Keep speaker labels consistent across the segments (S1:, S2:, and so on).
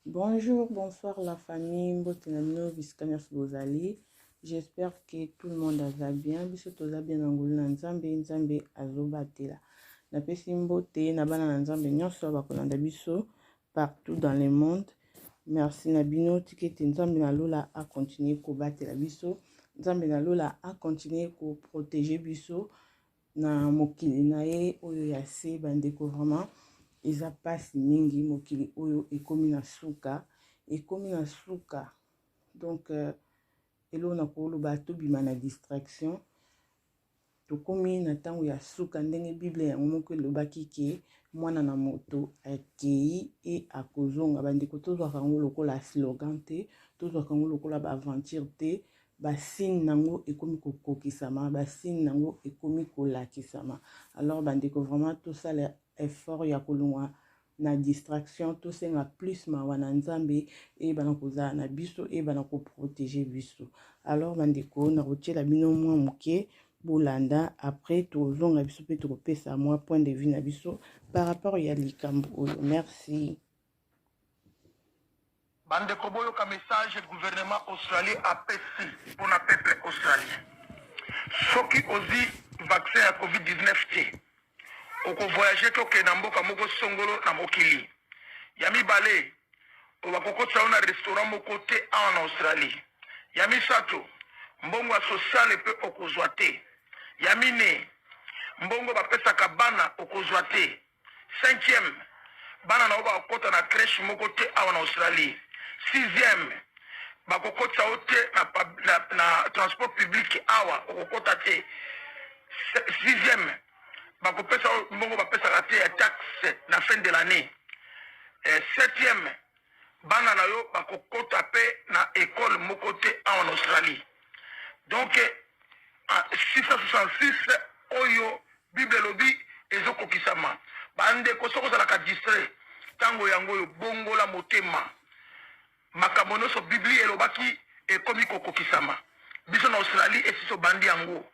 S1: Bonjour, bonsoir la famille, mbote na bino bisika nyonso bozali. J'espère que tout le monde aza bien. Biso toza bien na ngolu na Nzambe, Nzambe azobatela. Napesi mbote na bana na Nzambe nyonso bakolanda biso partout dans le monde. Merci na bino, tika ete Nzambe na lola a continuer kobatela biso. Nzambe na lola a continuer ko protéger biso. Na mokili na ye oyo ya se bandeko vraiment eza mpasi mingi mokili oyo ekomi na suka ekomi na suka donc euh, eloko na koloba tobima na distraction tokomi na ntango ya suka ndenge biblia yango moko elobaki ke mwana na moto akei e akozonga bandeko tozwaka yango lokola slogan te tozwaka yango lokola baaventure te ba signe nango ekomi kokokisama ba signe nango ekomi kolakisama alors bandeko vraiment tosala effort ya kolongwa na distraction tosenga plus mawa na nzambe eyebana kozala na biso eyebana koprotege biso alors bandeko nakotiela bino mwa moke bolanda après tozonga biso mpe tokopesa mwa point de vue na biso par rapport ya likambo oyo merci.
S2: Bandeko boyoka message gouvernement Australie apesi pona peuple australien. Soki ozui vaccin ya covid 19 te, oko voyager te okende na mboka moko songolo na mokili. Ya mibale, bakokotisa yo na restaurant moko te awa na Australie. Ya misato, mbongo ya sociale pe okozua te. Ya mine, mbongo bapesaka bana okozua te. Cinquième, bana na yo bakokota na crèche moko te awa na Australie. Sixième, bakokotisa yo te na, na, na transport public awa okokota te. Sixième, bakopesa yo mbongo bapesaka te ya taxe na fin de l'année. Eh, septième, bana na yo bakokota pe na école moko te awa na Australie. Donc 666 oyo Bible elobi ezokokisama. Bandeko, soki ozalaka distrait ntango yango oyo, bongola motema. Makambo nyonso Biblia elobaki ekomi kokokisama. Biso na Australie esi tobandi yango.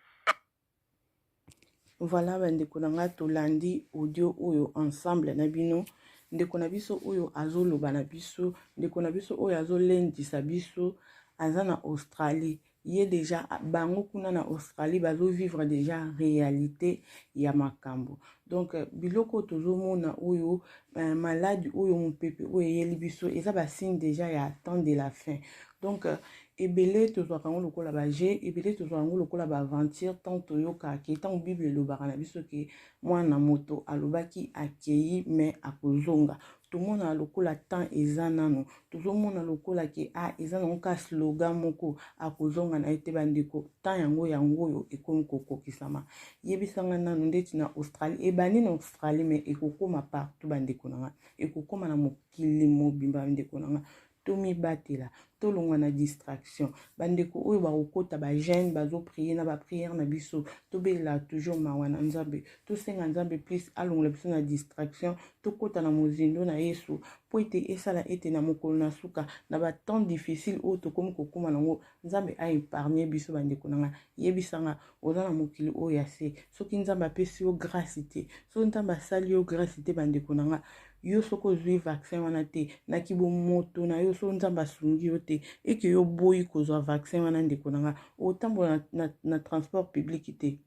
S1: Voilà bandeko na nga tolandi audio oyo ensemble na bino ndeko na biso oyo azoloba na biso ndeko na biso oyo azolendisa biso aza na Australie ye deja bango kuna na Australie bazo vivre deja realite ya makambo donc euh, biloko oyo tozomona oyo euh, maladi oyo mopepe oyo eyeli biso eza basigne deja ya temps de la fin donc euh, ebele tozwaka yango lokola baje ebele tozwaka yango lokola baaventure ntango toyokaka ke ntango bible elobaka na biso ke mwana moto alobaki akei me akozonga tomonaka lokola temps eza nano tozomona lokola ke a ah, eza nango ka slogan moko akozonga na ye te bandeko temps yango yango oyo ekomi kokokisama yebisanga nano ndeti na australie ebandi na australie me ekokoma partout bandeko na nga ekokoma na mokili mobimba bandeko na nga tomibatela tolongwa na distraction bandeko oyo bakokota bajeune bazoprie na bapriere na biso tobelela toujours mawa na nzambe tosenga nzambe plus alongola biso na distraction tokota na mozindo na yesu mpo ete esala ete na mokolo na suka na batemps difficile oyo tokomi kokóma nango nzambe aepargne biso bandeko na ngai yebisanga oza na mokili oyo ya se soki nzambe apesi yo grâce te soki nzambe asali yo grâce te bandeko na ngai yo soki ozwi vaccin wana te na kibomoto na yo soki nzambe asungi yo te eke yo oboyi kozwa vaccin wana ndeko na ngai otambola na, na, na transport public te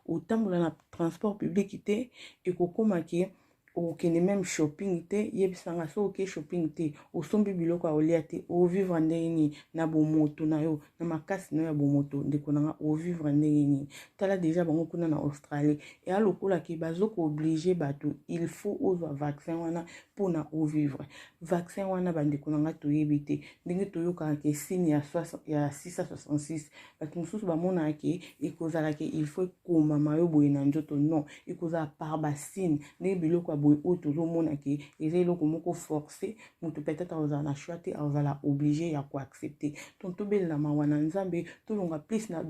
S1: otambola na transport public te ekokoma ke okokende meme shopping te yebisanga soki oke shopping te osombi biloko ya kolia te ovivre ndenge nini na bomoto na yo na makasi na yo ya bomoto ndeko na nga ovivre ndenge nini tala deja bango kuna na australie eya lokola ke bazo kooblige bato il faut ozwa vaccin wana mpona ovivre vaccin wana bandeko na nga toyebi te ndenge toyokaka ke signe ya, ya 666 bato mosusu bamonaka ke ekozala ke il faut ekomama yo boye na nzoto non ekozala par basigne ndenge biloko ya boye oyo tozomona ke eza eloko moko force moto peut-être akozala na choix te akozala oblige ya koaccepte donc tobelela mawa na nzambe tolonga plus na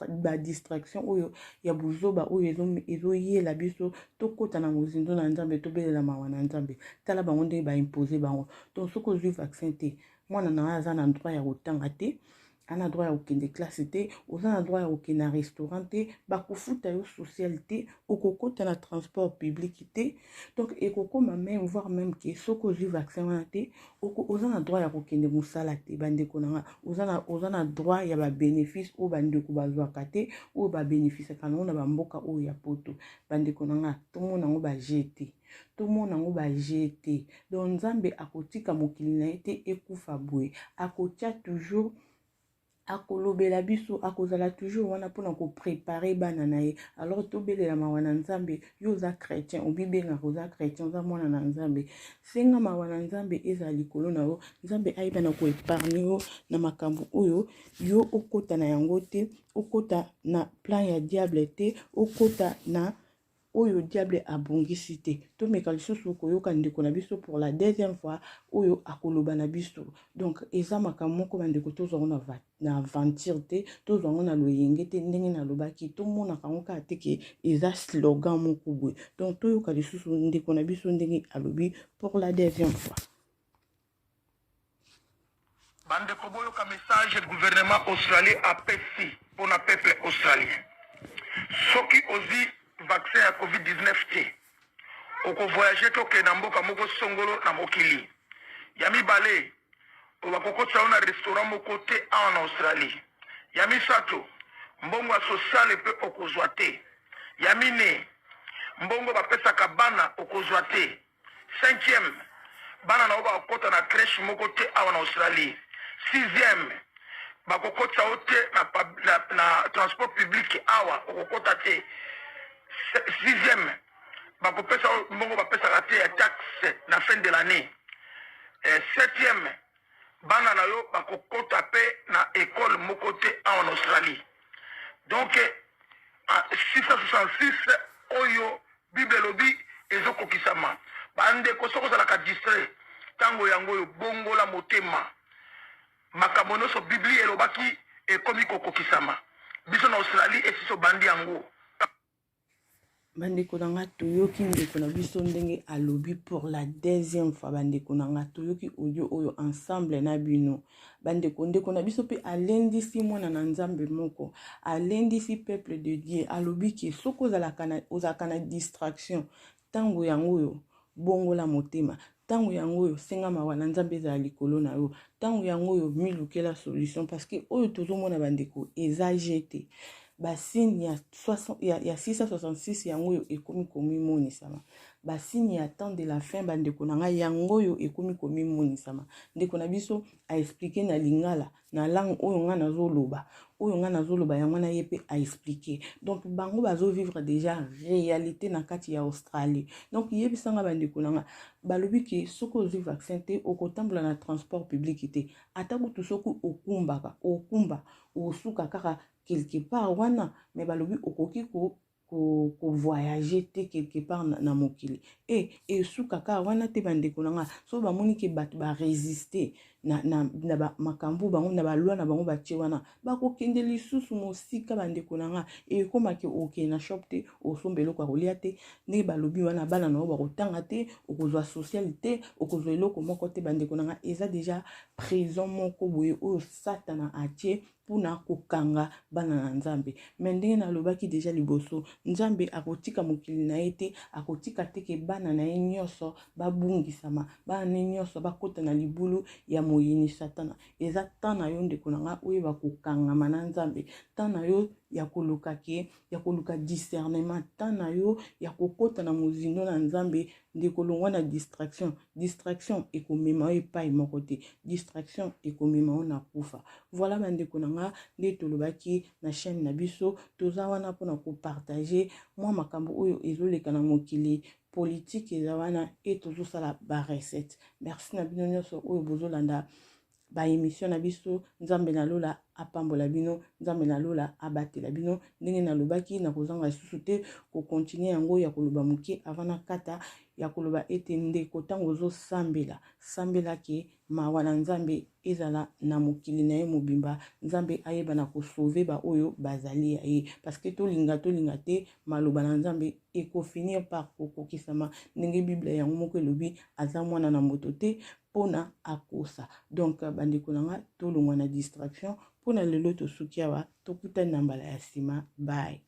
S1: badistraction oyo ya buzoba oyo ezoyela biso tokɔta na mozindo na nzambe tobelela mawa na nzambe tala bango ndenge baimpose bango donc soki ozwi vaccin te mwana na yo aza na droit ya kotanga te. Ana droit ya kokende classe te, oza na droit ya kokende na restaurant te, bakofuta yo social te, okokota na transport public te. Donc ekokoma même, voire même ke soki ozwi vaccin wana te, oza na droit ya kokende mosala te. Bandeko na nga, oza na droit ya babénéfice oyo bandeko bazwaka te, oyo babénéficiaka nango na bamboka oyo ya poto. Bandeko na nga, tomona yango baje te, tomona yango baje te. Donc Nzambe akotika mokili na ye te ekufa boye. Akotia toujours, akolobela biso, akozala toujours wana mpona koprépare bana na ye. Alors tobelela mawa na Nzambe. Yo oza chrétien, obibengaka oza chrétien, oza mwana na Nzambe, senga mawa na Nzambe ezala likolo na yo. Nzambe ayeba na koépargne yo na makambo oyo yo okota na yango te, okota na plan ya diable te, okota na oyo diable abongisi te. Tomeka lisusu koyoka ndeko na biso pour la deuxième fois oyo akoloba na biso. Donc eza makambo moko, bandeko, tozwa yango na aventure te, tozwa yango na loyenge te. Ndenge nalobaki, tomonaka yango kaka te ke eza slogan moko boye. Donc toyoka lisusu ndeko na biso ndenge alobi pour la deuxième fois.
S2: Bandeko, boyoka message gouvernement australien apesi mpona peuple australien. Soki ozwi vaccin ya COVID-19 te, okovoyage te, okende na mboka moko songolo na mokili. Ya mibale, bakokotisa yo na restaurant moko te awa na Australie. Ya misato, mbongo ya sociale mpe okozwa te. Ya mine, mbongo bapesaka bana okozwa te. Cinquième, bana na yo bakokɔta na crèche moko te awa na Australie. Sixième, bakokɔtisa yo te na transport public awa, okokɔta te. Sixième, bakopesa yo mbongo bapesaka te ya taxe na fin de l'année. Septième, bana na yo bakokɔta mpe na école moko te awa na Australie. Donc 666 oyo Bible elobi ezokokisama. Bandeko, soki ozalaka distrait, ntango yango oyo bongola motema. Makambo nyonso Biblia elobaki ekomi kokokisama. Biso na Australie esi tobandi yango.
S1: Bandeko na nga, toyoki ndeko na biso ndenge alobi pour la deuxième fois. Bandeko na nga, toyoki audio oyo ensemble na bino, bandeko. Ndeko na biso mpe alendisi mwana na Nzambe moko, alendisi peuple de Dieu. Alobi ke soki ozalaka na distraction, ntango yango oyo bongola motema, ntango yango oyo senga mawa na Nzambe ezala likolo na yo, ntango yango oyo milukela solution, parce que oyo tozomona, bandeko, eza jeu te. Basigne ya 666 yango oyo ekomi komimonisama, basigne ya temps de la fin, bandeko na ngai, yango oyo ekomi komimonisama. Ndeko na biso aexpliquer na lingala, na langue oyo ngai nazoloba, oyo ngai nazoloba yango wana ye mpe aexpliquer. Donc bango bazovivre déjà réalité na kati ya Australie. Donc yebisanga, bandeko na nga, balobi ke soki ozwi vaccin te, okotambola na transport public te. Ata kutu soki okumbaka, okumba, osuka kaka quelque part wana. Mais balobi okoki kovoyage te quelque part na mokili. E esuka kaka wana te, bandeko na nga. So bamoni ke bato baresiste na makambo bango na baloi na bango batie wana, bakokende lisusu mosika. Bandeko na nga, ekomaki okende na shop te, osomba eloko ya kolia te. Ndenge balobi wana, bana na yo bakotanga te, okozwa social te, okozwa eloko moko te. Bandeko na nga, eza déjà prison moko boye oyo Satana atie mpona kokanga bana na Nzambe. Mais ndenge nalobaki déjà liboso, Nzambe akotika mokili na ye te, akotika te ke bana na ye nyonso babungisama, bana na ye nyonso bakota na libulu ya moyini Satana. Eza temps na yo, ndeko na nga, oyeba kokangama na Nzambe, temps na yo ya koluka ke ya koluka discernement, temps na yo ya kokota na mozindo na Nzambe. Ndeko, longwa na distraction. Distraction ekomema yo epai moko te, distraction ekomema yo na kufa. Voilà, bandeko na nga, nde tolobaki na chaîne na biso, toza wana mpona kopartage mwa makambo oyo ezoleka na mokili. Politike eza wana e tozosala barecette. Merci na bino nyonso oyo bozolanda baémission na biso. Nzambe na lola apambola bino, Nzambe na lola abatela bino. Ndenge nalobaki, nakozanga lisusu te kocontinuer yango ya koloba moke avant na kata ya koloba ete ndeko, ntango ozosambela, sambelaki mawa na Nzambe ezala na mokili na ye mobimba. Nzambe ayeba na kosauver baoyo bazali ya ye, parce que tolinga tolinga te, maloba na Nzambe ekofinir par kokokisama. Ndenge Bible yango moko elobi, aza mwana na moto te mpona akosa. Donc bandeko na nga, tolongwa na distraction. Mpo na lelo tosuki awa, tokutani na mbala ya nsima. Bye.